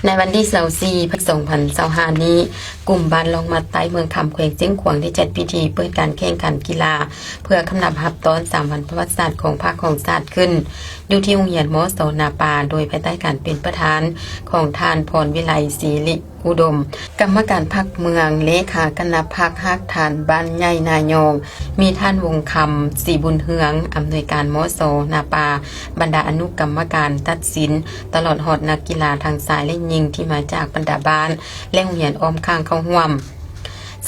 ໃນວັນທີຊາວສີ່ ພັນສອງພັນຊາວຫ້ານີ້, ກຸ່ມບ້ານລ່ອງມາດໃຕ້ ເມືອງຄຳ ແຂວງຊຽງຂວາງ ໄດ້ຈັດພິທີເປີດການແຂ່ງຂັນກິລາ ເພື່ອຄຳນັບຮັບຕ້ອນສາມວັນປະຫວັດສາດຂອງພັກຂອງຊາດຂຶ້ນ ຢູ່ທີ່ໂຮງຮຽນ ມສ ນາປາ ໂດຍພາຍໃຕ້ການເປັນປະທານຂອງທ່ານ ພອນວິໄລ ສີລິອຸດົມ ກຳມະການພັກເມືອງ, ເລຂາຄະນະພັກຮາກຖານບ້ານໃຫຍ່ນາຍອງ, ມີທ່ານ ວົງຄຳ ສີບຸນເຮືອງ ອຳນວຍການ ມສ ນາປາ, ບັນດາອະນຸກຳມະການຕັດສິນ ຕະຫຼອດຮອດນັກກິລາທັງຊາຍ ແລະ ຍິງ ທີ່ມາຈາກບັນດາບ້ານ ແລະ ໂຮງຮຽນອ້ອມຂ້າງເຂົ້າຮ່ວມ.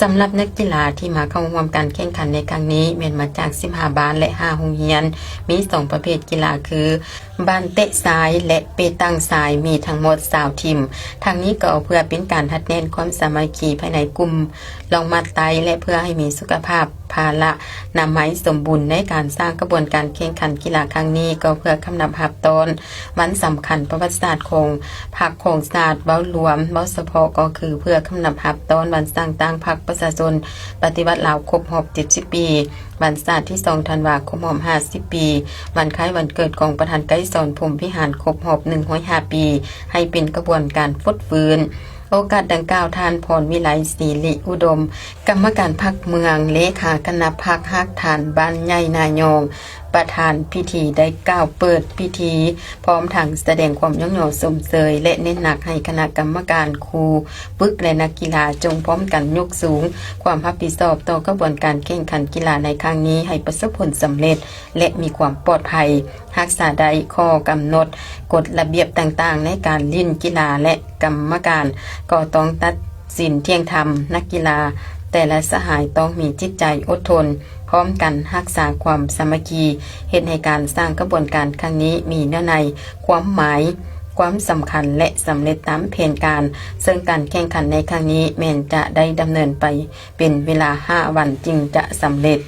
ສຳລັບນັກກິລາທີ່ມາເຂົ້າຮ່ວມການແຂ່ງຂັນໃນຄັ້ງນີ້ ແມ່ນມາຈາກສິບຫ້າບ້ານ ແລະ ຫ້າໂຮງຮຽນ, ມີສອງປະເພດກິລາຄື ບານເຕະຊາຍ ແລະ ເປຕັງຊາຍ, ມີທັງໝົດຊາວທີມ. ທັງນີ້ກໍເພື່ອເປັນການຮັດແໜ້ນຄວາມສາມັກຄີພາຍໃນກຸ່ມລ່ອງມາດໃຕ້ ແລະ ເພື່ອໃຫ້ມີສຸຂະພາບ ພະລະນາໄມສົມບູນ. ໃນການສ້າງຂະບວນການແຂ່ງຂັນກິລາຄັ້ງນີ້ ກໍເພື່ອຄຳນັບຮັບຕ້ອນວັນສຳຄັນປະຫວັດສາດຂອງພັກຂອງຊາດ ເວົ້າລວມ, ເວົ້າສະເພາະກໍຄືເພື່ອຄຳນັບຮັບຕ້ອນວັນສ້າງຕັ້ງພັກປະຊາຊົນປະຕິວັດລາວຄົບຮອບເຈັດສິບປີ, ວັນຊາດທີສອງທັນວາຄົບຮອບຫ້າສິບປີ, ວັນຄ້າຍວັນເກີດຂອງປະທານໄກສອນ ພົມວິຫານ ຄົບຮອບໜຶ່ງຮ້ອຍຫ້າປີ ໃຫ້ເປັນຂະບວນການຟົດຟື້ນ. ໂອກາດດັ່ງກ່າວ, ທ່ານ ພອນວິໄລ ສີລິອຸດົມ ກຳມະການພັກເມືອງ, ເລຂາຄະນະພັກຮາກຖານບ້ານໃຫຍ່ນາຍອງ, ປະທານພິທີ ໄດ້ກ່າວເປີດພິທີ ພ້ອມທັງສະແດງຄວາມຍ້ອງຍໍຊົມເຊີຍ ແລະ ເນັ້ນໜັກໃຫ້ຄະນະກຳມະການ, ຄູຝຶກ ແລະ ນັກກິລາ ຈົ່ງພ້ອມກັນຍົກສູງຄວາມຮັບຜິດຊອບຕໍ່ຂະບວນການແຂ່ງຂັນກິລາໃນຄັ້ງນີ້ ໃຫ້ປະສົບຜົນສຳເລັດ ແລະ ມີຄວາມປອດໄພ, ຮັກສາໄດ້ຂໍ້ກຳນົດ, ກົດລະບຽບຕ່າງໆໃນການຫຼິ້ນກິລາ ແລະ ກຳມະການກໍຕ້ອງຕັດສິນທ່ຽງທຳ. ນັກກິລາແຕ່ລະສະຫາຍຕ້ອງມີຈິດໃຈອົດທົນ, ພ້ອມກັນຮັກສາຄວາມສາມັກຄີ, ເຮັດໃຫ້ການສ້າງຂະບວນການຄັ້ງນີ້ມີເນື້ອໃນ, ຄວາມໝາຍ, ຄວາມສຳຄັນ ແລະ ສຳເລັດຕາມແຜນການ, ເຊິ່ງການແຂ່ງຂັນໃນຄັ້ງນີ້ແມ່ນຈະໄດ້ດຳເນີນໄປເປັນເວລາຫ້າວັນຈຶ່ງຈະສຳເລັດ.